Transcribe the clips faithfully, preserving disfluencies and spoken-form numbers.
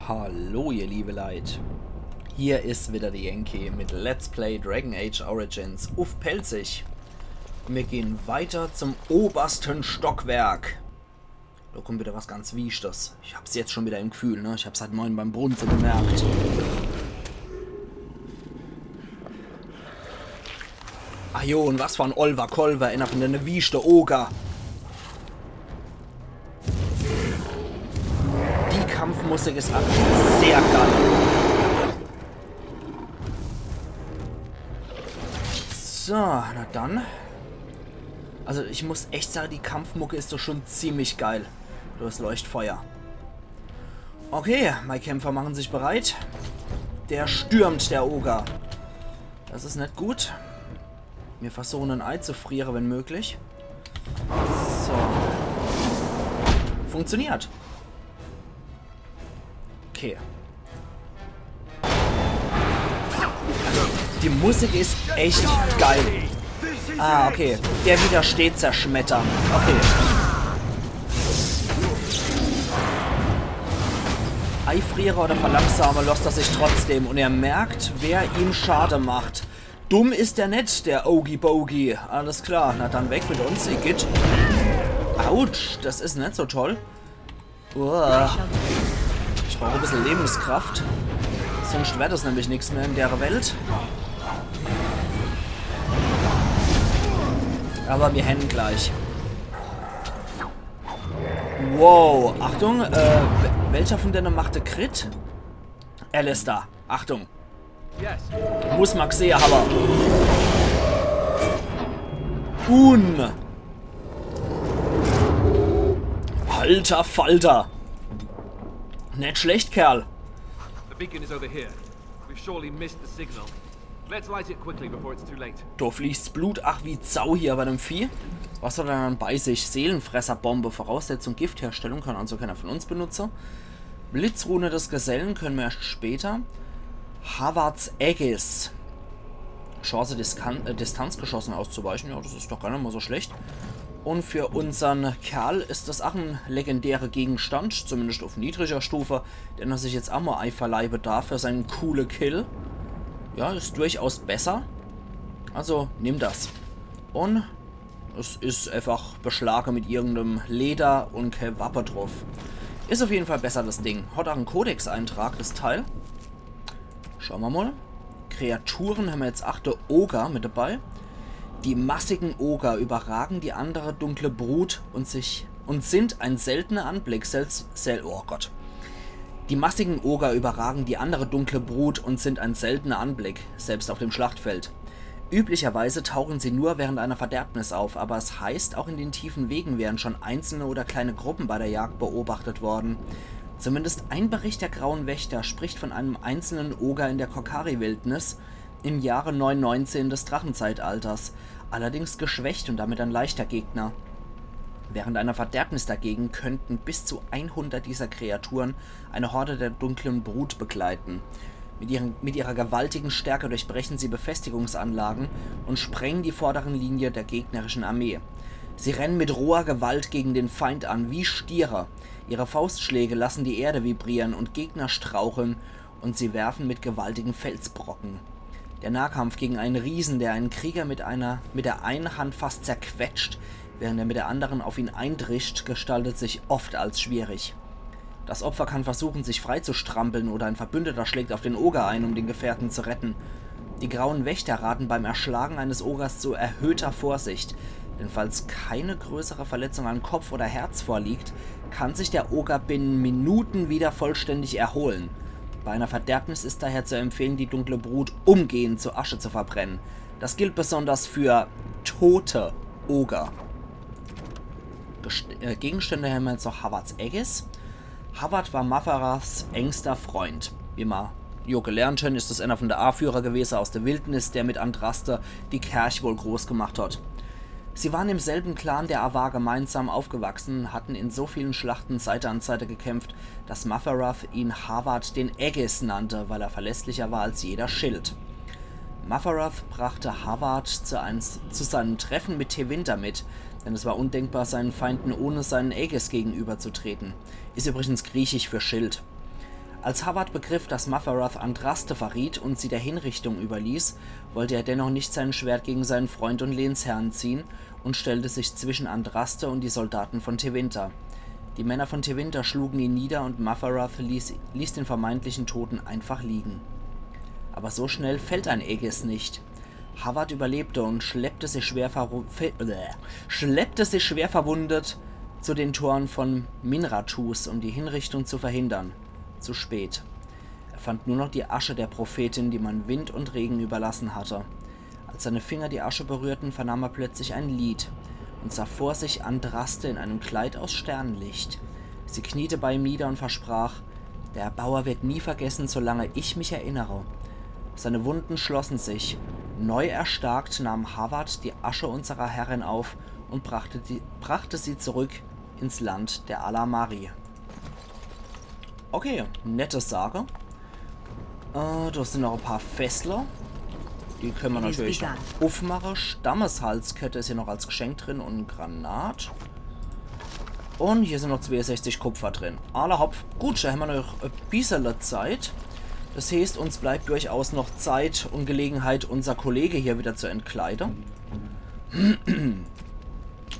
Hallo ihr liebe Leit. Hier is wieder de Yankee mit Let's Play Dragon Age Origins uff Pälzisch. Mir gehn weiter zum obersten Stockwerk. Do kommt wieder was ganz Wichtiges. Ich hab's jetzt schon wieder im Gefühl, ne? Ich hab's halt moin beim Brunze gemerkt. Ah jo, un was für en Olver Kolver, einer von dene wieschte Oger. Die Kampfmusik is ach sehr geil. So, na dann. Also ich muss echt sage, die Kampfmucke is doch schon ziemlich geil. Du hast Leuchtfeuer. Okay, mei Kämpfer machen sich bereit. Der stürmt, der Oger. Das is net gut. Mir versuchen, en eizufriere, wenn möglich. So. Funktioniert. Okay. Also, die Musik is echt geil. Ah, okay. Der widersteht Zerschmettern. Okay. Eifriere oder verlangsame losst er sich trotzdem und er merkt, wer ihm Schade macht. Dumm is der net, der Ogie Bogie. Alles klar, na dann weg mit uns, igitt. Autsch, das is net so toll. Uah. Ich brauch e bissel Lebenskraft. Sonst werd das nämlich nix mehr in der Welt. Aber mir hänn gleich. Wow, Achtung, äh, wel-, welcher von denen macht de Crit? Alistair, Achtung. Yes. Muss ma gsehe hawwe. Un. Alter Falter. Net schlecht, Kerl. The beacon is over here. We've surely missed the signal. Let's light it quickly before it's too late. Do fließt Blut, ach wie Sau hier bei dem Vieh. Was hat er dann bei sich? Seelenfresserbombe. Voraussetzung Giftherstellung, kann also keiner von uns benutze. Blitzrune des Gesellen können wir erst später. Havards Aegis. Chance, Diskan äh, Distanzgeschossen auszuweichen. Ja, das is doch gar net mal so schlecht. Und für unsern Kerl is das ach en legendärer Gegenstand, zumindest auf niedriger Stufe, den er sich jetzt ach mal eiverleibe darf für seinen coole Kill. Ja, is durchaus besser. Also, nimm das. Und es is einfach beschlage mit irgendem Leder und kee Wappe drauf. Is auf jeden Fall besser, das Ding. Hat ach en Kodex-Eintrag, das Teil. Schau ma mal. Kreaturen hämmer jetzt ach de Oger mit dabei. Die massigen Oger überragen die andere dunkle Brut und sich, und sind ein seltener Anblick, selbst, sel-, oh Gott. Die massigen Oger überragen die andere dunkle Brut und sind ein seltener Anblick, selbst auf dem Schlachtfeld. Üblicherweise tauchen sie nur während einer Verderbnis auf, aber es heißt, auch in den tiefen Wegen wären schon einzelne oder kleine Gruppen bei der Jagd beobachtet worden. Zumindest ein Bericht der Grauen Wächter spricht von einem einzelnen Oger in der Korcari-Wildnis im Jahre neun neunzehn des Drachenzeitalters, allerdings geschwächt und damit ein leichter Gegner. Während einer Verderbnis dagegen könnten bis zu hundert dieser Kreaturen eine Horde der dunklen Brut begleiten. Mit, ihren, mit ihrer gewaltigen Stärke durchbrechen sie Befestigungsanlagen und sprengen die vorderen Linien der gegnerischen Armee. Sie rennen mit roher Gewalt gegen den Feind an, wie Stiere. Ihre Faustschläge lassen die Erde vibrieren und Gegner straucheln und sie werfen mit gewaltigen Felsbrocken. Der Nahkampf gegen einen Riesen, der einen Krieger mit einer, mit der einen Hand fast zerquetscht, während er mit der anderen auf ihn eindrischt, gestaltet sich oft als schwierig. Das Opfer kann versuchen, sich freizustrampeln oder ein Verbündeter schlägt auf den Oger ein, um den Gefährten zu retten. Die Grauen Wächter raten beim Erschlagen eines Ogers zu erhöhter Vorsicht, denn falls keine größere Verletzung an Kopf oder Herz vorliegt, kann sich der Oger binnen Minuten wieder vollständig erholen. Bei einer Verderbnis ist daher zu empfehlen, die dunkle Brut umgehend zu Asche zu verbrennen. Das gilt besonders für tote Oger. Gest äh, Gegenstände hämmer jetzt noch Havards Aegis. Havard war Mafaraths engster Freund. Wie ma jo gelernt hen, is es einer von de Aführer gewese aus der Wildnis, der mit Andraste die Kerch wohl groß gemacht hat. Sie waren im selben Clan der Avar gemeinsam aufgewachsen und hatten in so vielen Schlachten Seite an Seite gekämpft, dass Mafarath ihn Havard den Aegis nannte, weil er verlässlicher war als jeder Schild. Mafarath brachte Havard zu, einem, zu seinem Treffen mit Tevinter mit, denn es war undenkbar, seinen Feinden ohne seinen Aegis gegenüberzutreten. Is übrigens griechisch für Schild. Als Havard begriff, dass Mufarath Andraste verriet und sie der Hinrichtung überließ, wollte er dennoch nicht sein Schwert gegen seinen Freund und Lehnsherrn ziehen und stellte sich zwischen Andraste und die Soldaten von Tevinter. Die Männer von Tevinter schlugen ihn nieder und Mufarath ließ, ließ den vermeintlichen Toten einfach liegen. Aber so schnell fällt ein Aegis nicht. Havard überlebte und schleppte sich schwer, verru- fe- äh, schleppte sich schwer verwundet zu den Toren von Minrathous, um die Hinrichtung zu verhindern. Zu spät. Er fand nur noch die Asche der Prophetin, die man Wind und Regen überlassen hatte. Als seine Finger die Asche berührten, vernahm er plötzlich ein Lied und sah vor sich Andraste in einem Kleid aus Sternlicht. Sie kniete bei ihm nieder und versprach: „Der Erbauer wird nie vergessen, solange ich mich erinnere.“ Seine Wunden schlossen sich. Neu erstarkt nahm Havard die Asche unserer Herrin auf und brachte, die, brachte sie zurück ins Land der Alamari. Okay, nette Sage. Äh, do sin noch e paar Fässler. Die könne mer natürlich noch uffmache. Stammeshalskette is hier noch als Geschenk drin und e Granat. Und hier sin noch zweeasechzig Kupfer drin. Alla hopp. Gut, do hämmer noch e bissele Zeit. Das heeßt, uns bleibt durchaus noch Zeit und Gelegenheit, unser Kollege hier wieder zu entkleide.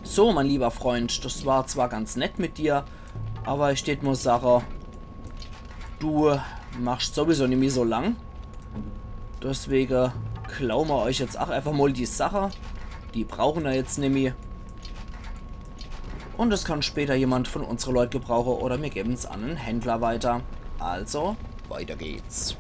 So, mein lieber Freund, das war zwar ganz nett mit dir, aber ich tät mo sache, du machst sowieso nimmi so lang. Deswege klaue mer euch jetzt ach einfach mol die Sache. Die brauche mer jetzt nimmi. Und es kann später jemand von unsere Leut gebrauche oder mir geben's an en Händler weiter. Also, weiter geht's.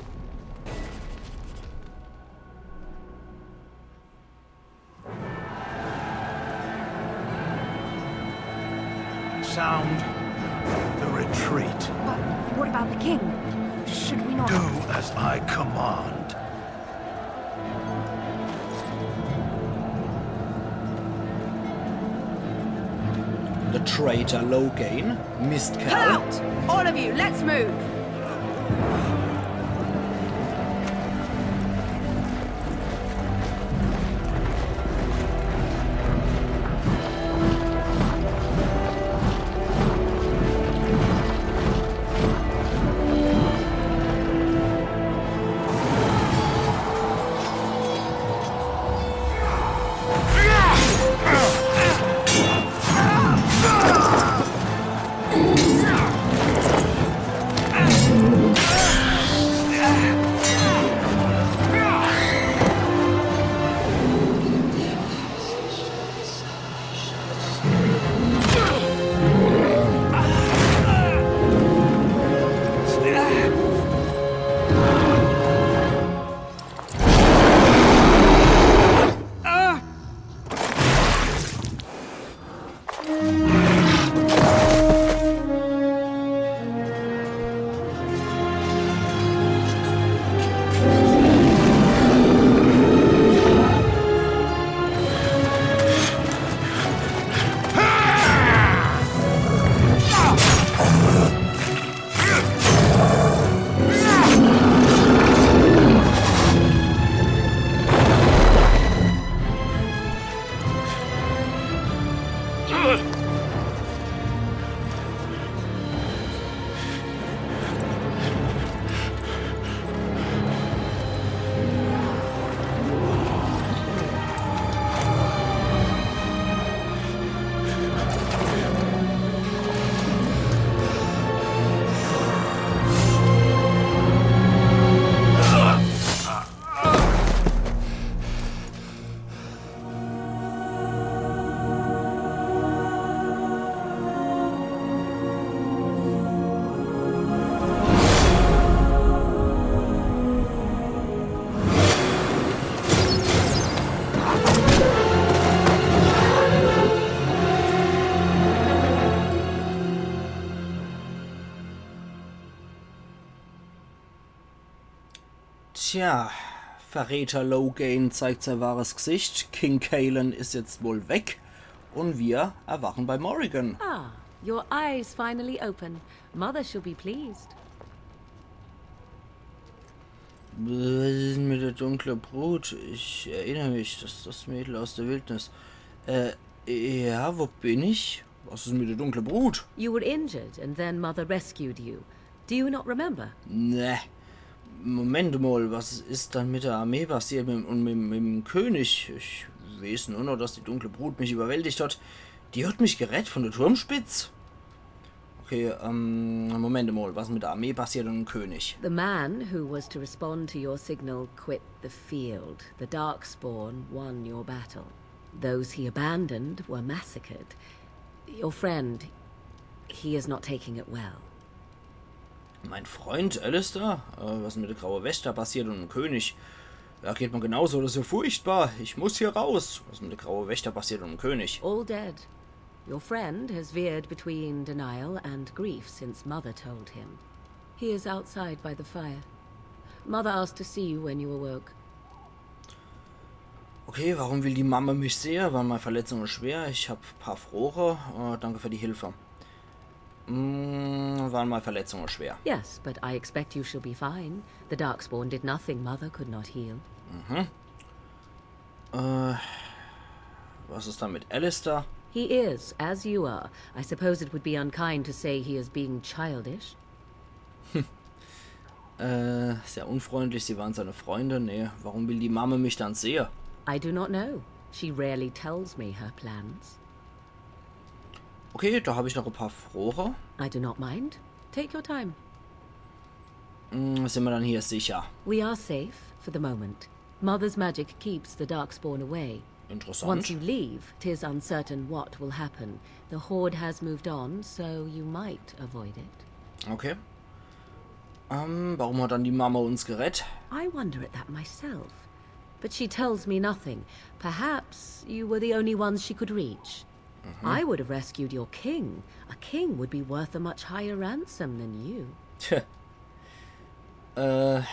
Sound the retreat. But what about the king? Should we not? Do as I command. The traitor Loghain, Mistkerl. Pull out! All of you, let's move! Tja, Verräter Loghain zeigt sein wahres Gesicht. King Cailan is jetzt wohl weg. Und wir erwachen bei Morrigan. Ah, your eyes finally open. Mother shall be pleased. Was ist mit der dunklen Brut? Ich erinnere mich, das, das Mädel aus der Wildnis. Äh, ja, wo bin ich? Was ist mit der dunklen Brut? You were injured, and then Mother rescued you. Do you not remember? Ne. Moment mal, was is dann mit der Armee passiert mit, und mit, mit dem König? Ich weeß nur noch, dass die dunkle Brut mich überwältigt hat. Die hat mich gerett von der Turmspitz. Okay, ähm, Moment mal, was mit der Armee passiert und dem König? The man who was to respond to your signal quit the field. The Darkspawn won your battle. Those he abandoned were massacred. Your friend, he is not taking it well. Mein Freund Alistair? Äh, was mit der graue Wächter passiert und dem König? Ja, geht mir genauso, das is ja furchtbar. Ich muss hier raus. Was mit der graue Wächter passiert und dem König? All dead. Your friend has veered between denial and grief since Mother told him. He is outside by the fire. Mother asked to see you when you awoke. Okay, warum will die Mama mich sehe? Waren meine Verletzungen schwer? Ich hab paar Froche. Äh, danke für die Hilfe. Mm, waren meine Verletzungen schwer? Yes, but I expect you shall be fine. The Darkspawn did nothing Mother could not heal. Äh, was is dann mit Alistair? He is, as you are. I suppose it would be unkind to say he is being childish. Äh, sehr unfreundlich, sie waren seine Freunde. Nee, warum will die Mama mich dann sehe? I do not know. She rarely tells me her plans. Okay, da hab ich noch e paar Froche. I do not mind. Take your time. Mm, sind wir dann hier sicher? We are safe for the moment. Mother's magic keeps the Darkspawn away. Interessant. Once you leave, 'tis uncertain what will happen. The Horde has moved on, so you might avoid it. Okay. Ähm, warum hat dann die Mama uns gerett? I wonder at that myself. But she tells me nothing. Perhaps you were the only ones she could reach. I would have rescued your king. A king would be worth a much higher ransom than you. Tja. Äh,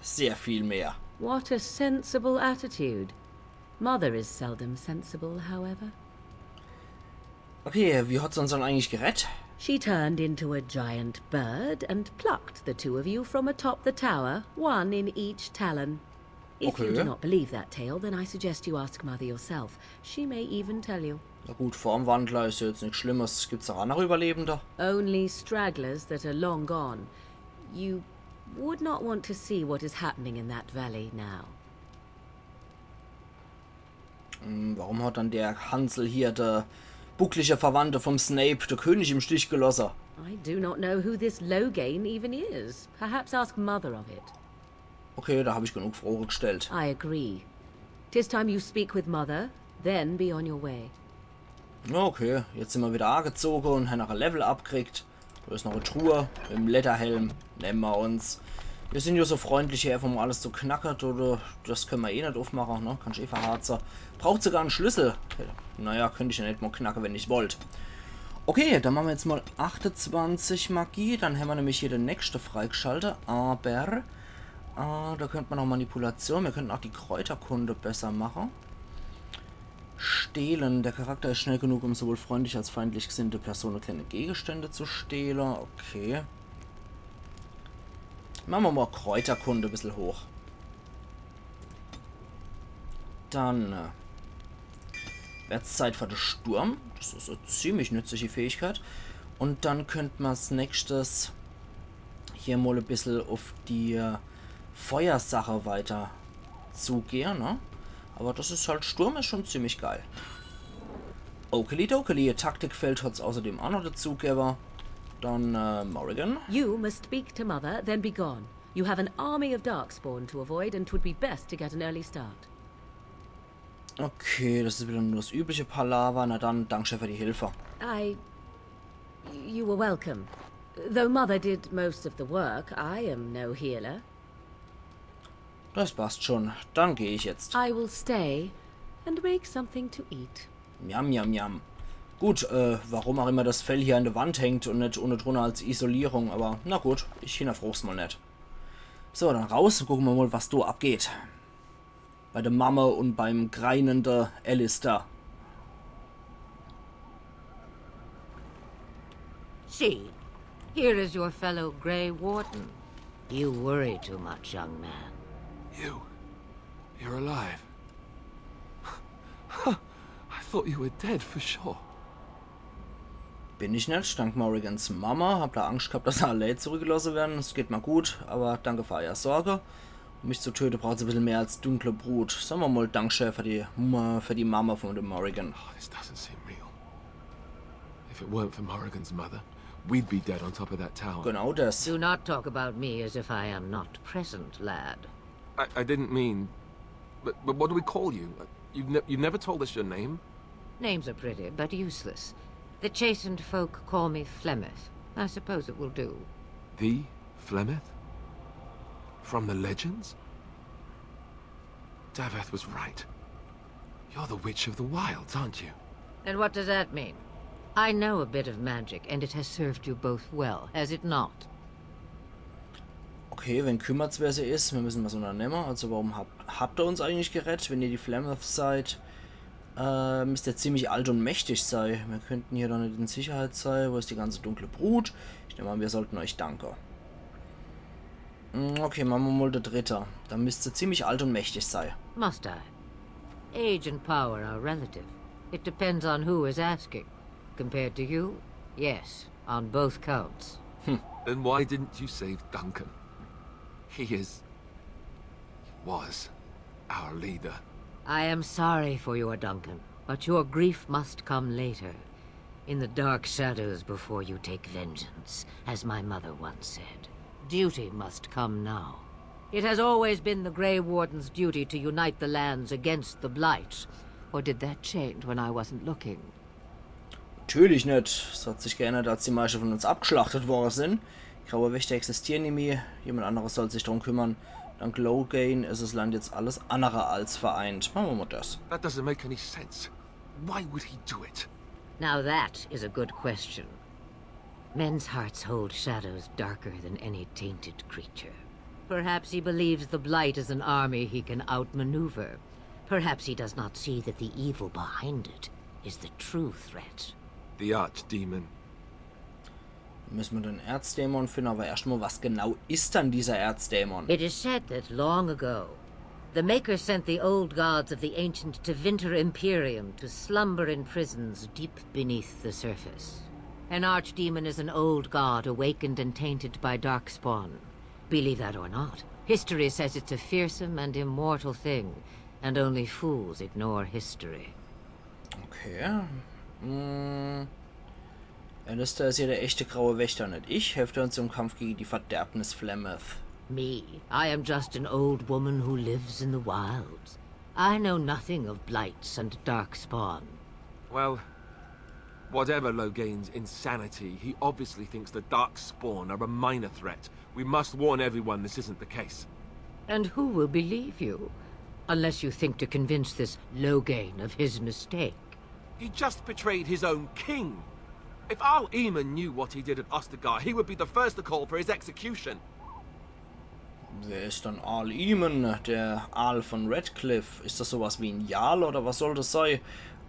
sehr viel mehr. What a sensible attitude. Mother is seldom sensible, however. Okay, wie hat sie uns dann eigentlich gerett? She turned into a giant bird and plucked the two of you from atop the tower, one in each talon. If you Okay. do not believe that tale, then I suggest you ask Mother yourself. She may even tell you. Na gut, Formwandler is ja jetzt nix Schlimmes. Gibt's da auch noch Überlebende? Only stragglers that are long gone. You would not want to see what is happening in that valley now. Hm, warum hat dann der Hansel hier, der bucklige Verwandte vom Snape, der König im Stich gelosse? I do not know who this Loghain even is. Perhaps ask Mother of it. Okay, da hab ich genug Froche gestellt. I agree. 'Tis time you speak with Mother, then be on your way. Ja, okay, jetzt sind wir wieder angezogen und haben noch ein Level abgekriegt. Da ist noch eine Truhe mit dem Lederhelm. Nehmen wir uns. Wir sind ja so freundlich, hier einfach mal alles zu knacken. Oder das können wir eh nicht aufmachen, ne? Kann ich eh verharzen. Braucht sogar einen Schlüssel. Naja, könnte ich ja nicht mal knacken, wenn ich wollt. Okay, dann machen wir jetzt mal achtundzwanzig Magie. Dann haben wir nämlich hier den nächsten freigeschaltet. Aber äh, da könnte man auch Manipulation. Wir könnten auch die Kräuterkunde besser machen. Stehlen. Der Charakter ist schnell genug, um sowohl freundlich als feindlich gesinnte Personen kleine Gegenstände zu stehlen. Okay. Machen wir mal Kräuterkunde ein bisschen hoch. Dann äh, wird's Zeit für den Sturm. Das ist eine ziemlich nützliche Fähigkeit. Und dann könnte man als nächstes hier mal ein bisschen auf die äh, Feuersache weiter zugehen, ne? Aber das ist halt, Sturm ist schon ziemlich geil. Okeli dokeli, Taktikfeld hat's außerdem auch noch dazugegeben. Dann äh, Morrigan. You must speak to Mother, then be gone. You have an army of Darkspawn to avoid, and 'twould be best to get an early start. Okay, das ist wieder nur das übliche Palaver. Na dann, danke für die Hilfe. I. You were welcome. Though Mother did most of the work, I am no healer. Das passt schon. Dann gehe ich jetzt. I will stay and make something to eat. Miam, miam, miam. Gut, äh, warum auch immer das Fell hier an der Wand hängt und nicht unten drunter als Isolierung, aber na gut, ich hinterfrag's mal nicht. So, dann raus und gucken wir mal, was da abgeht. Bei der Mama und beim greinende Alistair. See, here is your fellow Grey Warden. You worry too much, young man. You. You're alive. I thought you were dead for sure. Bin ich net. Dank Morrigans Mama. Hab do Angscht gehabt, dass se allee zurückgelosse werre. Es geht mer gut, awwer danke für eier Sorge. Um mich zu töte, braucht's e bissel mehr als dunkle Brut. Sage mer mol Dankschä für die, Ma- für die Mama vun dem Morrigan. Oh, this doesn't seem real. If it weren't for Morrigan's mother, we'd be dead on top of that tower. Genau des. Do not talk about me as if I am not present, lad. I, I didn't mean. But, but what do we call you? You've, ne- you've never told us your name? Names are pretty, but useless. The chastened folk call me Flemeth. I suppose it will do. The Flemeth? From the legends? Daveth was right. You're the Witch of the Wilds, aren't you? And what does that mean? I know a bit of magic, and it has served you both well, has it not? Okay, wenn kümmert's, wer se is, mir müssen was unnernemme. Also warum habt, habt ihr uns eigentlich gerett, wenn ihr die Flemeth seid? Äh, müsst ihr ziemlich alt und mächtig sei. Mir könnten hier doch net in Sicherheit sei. Wo is die ganze dunkle Brut? Ich nemm an, mir sollten euch danke. Mm, okay, mache mer mol de dritte. Do müsst ihr ziemlich alt und mächtig sei. Must I? Age and power are relative. It depends on who is asking. Compared to you, yes, on both counts. Then why didn't you save Duncan? He is. He was our leader. I am sorry for your Duncan, but your grief must come later. In the dark shadows before you take vengeance, as my mother once said. Duty must come now. It has always been the Grey Warden's duty to unite the lands against the Blight. Or did that change when I wasn't looking? Natürlich net. Es hat sich geännert, als die meischte vun uns abgeschlachtet worre sin. Graue Wächter existiere nimmi. Jemand anneres soll sich drum kümmere. Dank Loghain is es Land jetzt alles annere als vereint. Mache mer mol des. That doesn't make any sense. Why would he do it? Now that is a good question. Men's hearts hold shadows darker than any tainted creature. Perhaps he believes the Blight is an army he can outmaneuver. Perhaps he does not see that the evil behind it is the true threat. The archdemon. Müsse mer den Erzdämon finne, awwer erscht mol, was genau is dann dieser Erzdämon? It is said that long ago, the Maker sent the old gods of the Ancient Tevinter Imperium to slumber in prisons deep beneath the surface. An archdemon is an old god awakened and tainted by darkspawn. Believe that or not, history says it's a fearsome and immortal thing, and only fools ignore history. Okay. Hm. Alistair is jo der echte graue Wächter, net ich. Helft er uns im Kampf gege die Verderbnis Flemeth. Me, I am just an old woman who lives in the wilds. I know nothing of blights and darkspawn. Well, whatever Loghain's insanity, he obviously thinks the darkspawn are a minor threat. We must warn everyone this isn't the case. And who will believe you? Unless you think to convince this Loghain of his mistake. He just betrayed his own king. If Arl Eamon knew what he did at Ostagar, he would be the first to call for his execution. Wer is dann Arl Eamon? Der Arl von Redcliffe? Is das sowas wie en Jarl oder was soll das sei?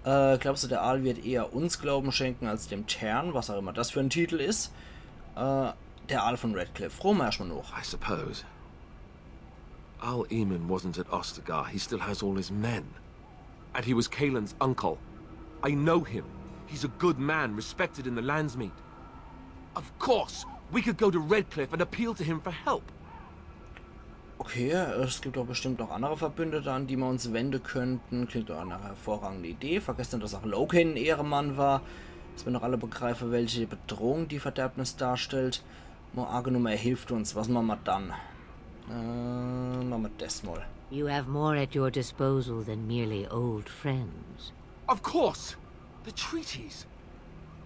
Äh, glaubst du, der Arl wird eher uns Glauben schenke als dem Teyrn, was auch immer das für en Titel is? Äh, der Arl von Redcliffe. Froe mer erscht mol noch. I suppose. Arl Eamon wasn't at Ostagar. He still has all his men. And he was Cailan's uncle. I know him. He's a good man, respected in the Landsmeet. Of course, we could go to Redcliffe and appeal to him for help. Okay, es gibt doch bestimmt noch andere Verbündete, an die mer uns wende könnten. Klingt doch nach ener hervorragende Idee. Vergesst net, dass auch Loghain en Ehremann war. Dass mer noch alle begreife, welche Bedrohung die Verderbnis darstellt. Mol agenumme, er hilft uns. Was mache mer dann? Äh, mache mer des mol. You have more at your disposal than merely old friends. Of course! The treaties!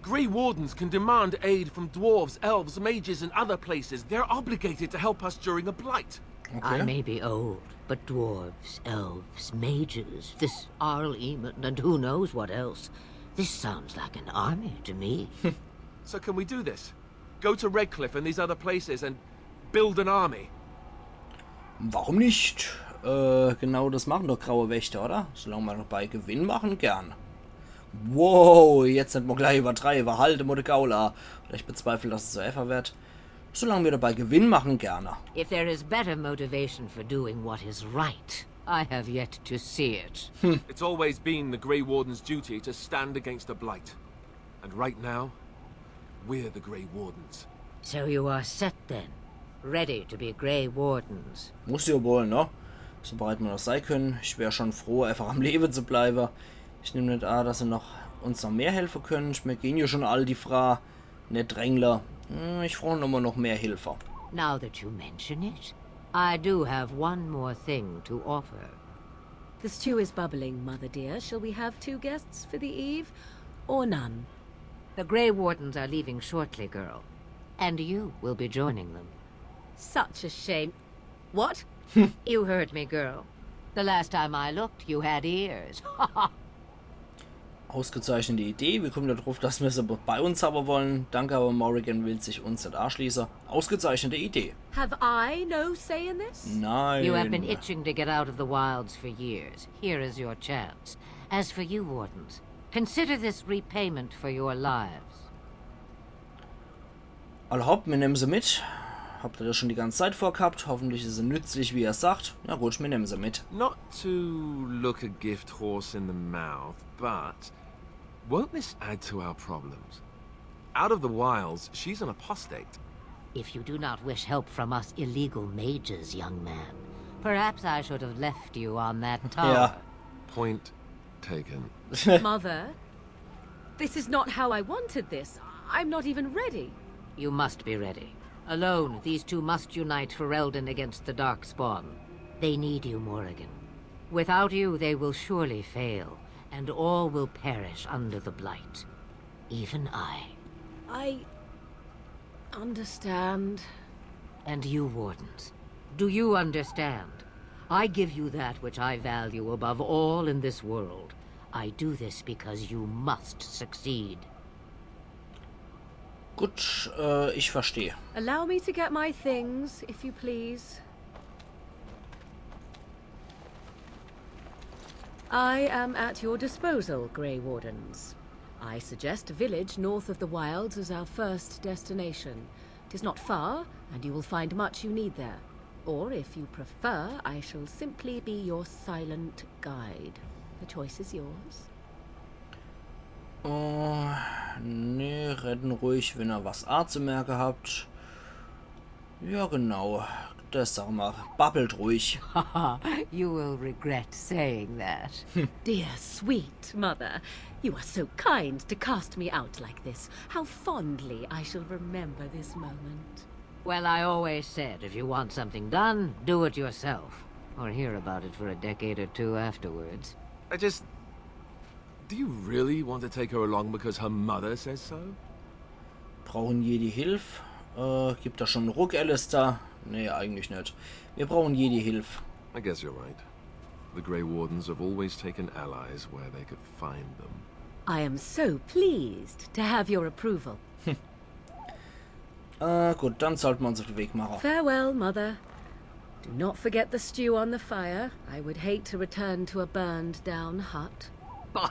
Grey Wardens can demand aid from dwarves, elves, mages, and other places. They're obligated to help us during a blight. Okay. I may be old, but dwarves, elves, mages, this Arl Eamon, and who knows what else. This sounds like an army to me. So can we do this? Go to Redcliffe and these other places and build an army. Warum nicht? Äh, genau das machen doch graue Wächter, oder? Solange mer dabei Gewinn machen, gern. Wow, jetzt net mol gleich übertreibe. Halte mol de Gaul a. Ich bezweifle, dass es so eifach wird. Solange mer dabei Gewinn machen, gerne. If there is better motivation for doing what is right, I have yet to see it. It's always been the Grey Warden's duty to stand against a blight. And right now, We're the Grey Wardens. So you are set then. Ready to be Grey Wardens. Muss ja wohl, ne? So bereit mer noch sei kenne. Ich wär schon froh, einfach am Lewe zu bleiwe. Ich nemm net a, dass se noch, uns noch mehr helfe kenne. Mir gehn ja schon all die Fra, net drängle. Hm, ich brauch immer noch mehr Hilfe. Now that you mention it, I do have one more thing to offer. The stew is bubbling, Mother dear. Shall we have two guests for the eve? Or none? The Grey Wardens are leaving shortly, girl. And you will be joining them. Such a shame. What? You heard me, girl. The last time I looked, you had ears. Ausgezeichnete Idee. Wie komme mer do druff, dass mer se bei uns hawwe wolle? Danke, awwer Morrigan will sich uns net aschließe. Ausgezeichnete Idee. Have I no say in this? Nein. You have been itching to get out of the wilds for years. Here is your chance. As for you, Wardens, consider this repayment for your lives. Alla hopp, mir nemme se mit. Habt er das schon die ganze Zeit vorgehabt? Hoffentlich is se nützlich, wie er sagt. Na gut, mir nemme se mit. Not to look a gift horse in the mouth, but won't this add to our problems? Out of the wilds, she's an apostate. If you do not wish help from us illegal mages, young man, perhaps I should have left you on that tower. Ja. Point taken. Mother, this is not how I wanted this. I'm not even ready. You must be ready. Alone, these two must unite Ferelden against the Darkspawn. They need you, Morrigan. Without you, they will surely fail, and all will perish under the Blight. Even I. I understand. And you, Wardens, do you understand? I give you that which I value above all in this world. I do this because you must succeed. Gut, äh, ich verstehe. Allow me to get my things, if you please. I am at your disposal, Grey Wardens. I suggest a village north of the wilds as our first destination. It is not far, and you will find much you need there. Or, if you prefer, I shall simply be your silent guide. The choice is yours. Äh, nee, redden ruhig, wenn er was azumerke habt. Ja, genau. Das sag mer. Babbelt ruhig. You will regret saying that. Dear sweet mother, you are so kind to cast me out like this. How fondly I shall remember this moment. Well, I always said if you want something done, do it yourself. Or hear about it for a decade or two afterwards. I just. Do you really want to take her along because her mother says so? Brauchen jedi Hilf. Äh, gibt das schon en Ruck, Alistair? Nee, eigentlich net. Mir brauchen jedi Hilf. I guess you're right. The Grey Wardens have always taken allies where they could find them. I am so pleased to have your approval. Äh, gut, dann sollte mer uns uff de Weg mache. Farewell, Mother. Do not forget the stew on the fire. I would hate to return to a burned down hut. Bah!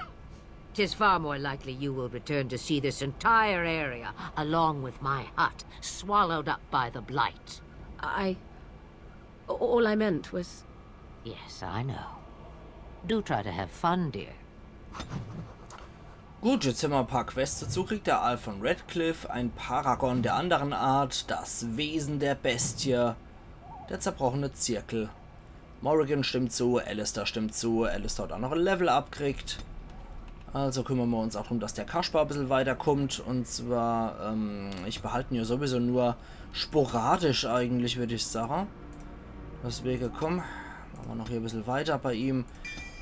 Tis far more likely you will return to see this entire area, along with my hut, swallowed up by the blight. I. All I meant was. Yes, I know. Do try to have fun, dear. Gut, jetzt hämmer e paar Quests dazu gekriegt. Der Alphon Redcliffe, ein Paragon der anderen Art, das Wesen der Bestie, der zerbrochene Zirkel. Morrigan stimmt zu, Alistair stimmt zu, Alistair hat auch noch e Level-Up gekriegt. Also kümmern mer uns auch drum, dass der Kaspar e bissel weiterkommt. Und zwar, ähm, ich behalte en ja sowieso nur sporadisch eigentlich, würd ich sage. Deswege, komm, mache mer noch hier e bissel weiter bei ihm.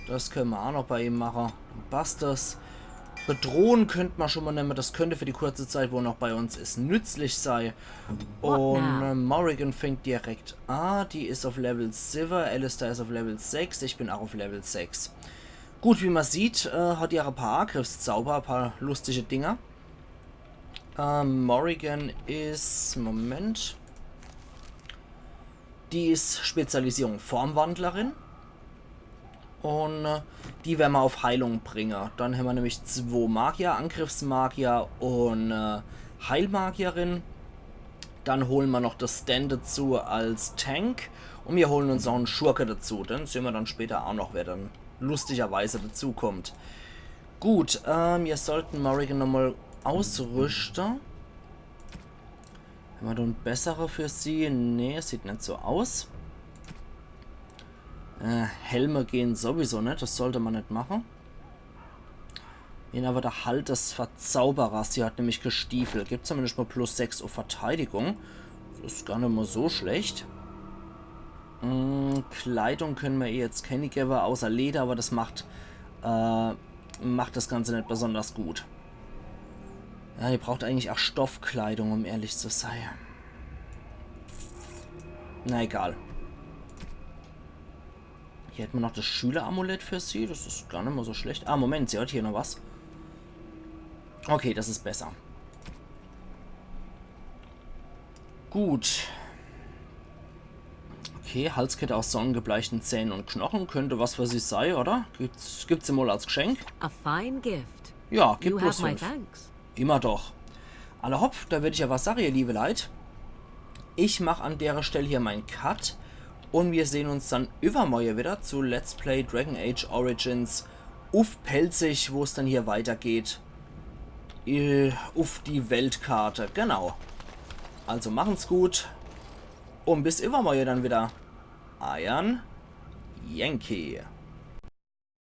Das könne mer auch noch bei ihm mache. Dann passt das. Bedrohen könnt mer schon mol nemme. Das könnte für die kurze Zeit, wo er noch bei uns is, nützlich sei. Und äh, Morrigan fängt direkt an. Die is auf Level siwwe. Alistair is auf Level sechs. Ich bin auch auf Level sechs. Gut, wie mer sieht, äh, hat die auch e paar Angriffszauber, e paar lustige Dinger. Ähm, Morrigan is, Moment. Die is Spezialisierung Formwandlerin. Und äh, die wern mer auf Heilung bringe. Dann hämmer nämlich zwo Magier, Angriffsmagier und äh, Heilmagierin. Dann holen mer noch de Sten dazu als Tank. Und mir holen uns noch en Schurke dazu. Den sehn mer dann später auch noch, wer dann lustigerweise dazukommt. Gut, ähm, mir sollten Morrigan nochmal ausrüste. Hämmer do en bessere für sie? Nee, sieht net so aus. Äh, Helme gehn sowieso net, das sollt ma net mache. Wen awwer der Halt des Verzauberers, sie hat nämlich kä Stiefel. Gibt zumindest mol plus sechs uff Verteidigung. Das is gar net mol so schlecht. Mm, Kleidung kenne ma ihr jetzt kenni gewwe, außer Leder, awwer das macht, äh, macht das Ganze net besonders gut. Ja, die braucht eigentlich ach Stoffkleidung, um ehrlich zu sei. Na egal. Hier hätt ma noch das Schüleramulett für sie. Das is gar net mol so schlecht. Ah, Moment, sie hat hier noch was. Okay, das is besser. Gut. Okay, Halskette aus sonnengebleichten Zähnen und Knochen. Könnt was für sie sei, oder? Gibt's, gibt's se mol als Geschenk? A fine gift. Ja, gib You plus have my fünf. Thanks. Immer doch. Alla hopp, do werd ich ja was sage, ihr liewe Leit. Ich mach an dere Stell hier mein Cut und mir sehn uns dann iwwermorje widder zu Let's Play Dragon Age Origins uff Pälzisch, wo's dann hier weitergeht. Äh, uff die Weltkarte, genau. Also machen's gut und bis iwwermorje dann widder. Eiern Yankee.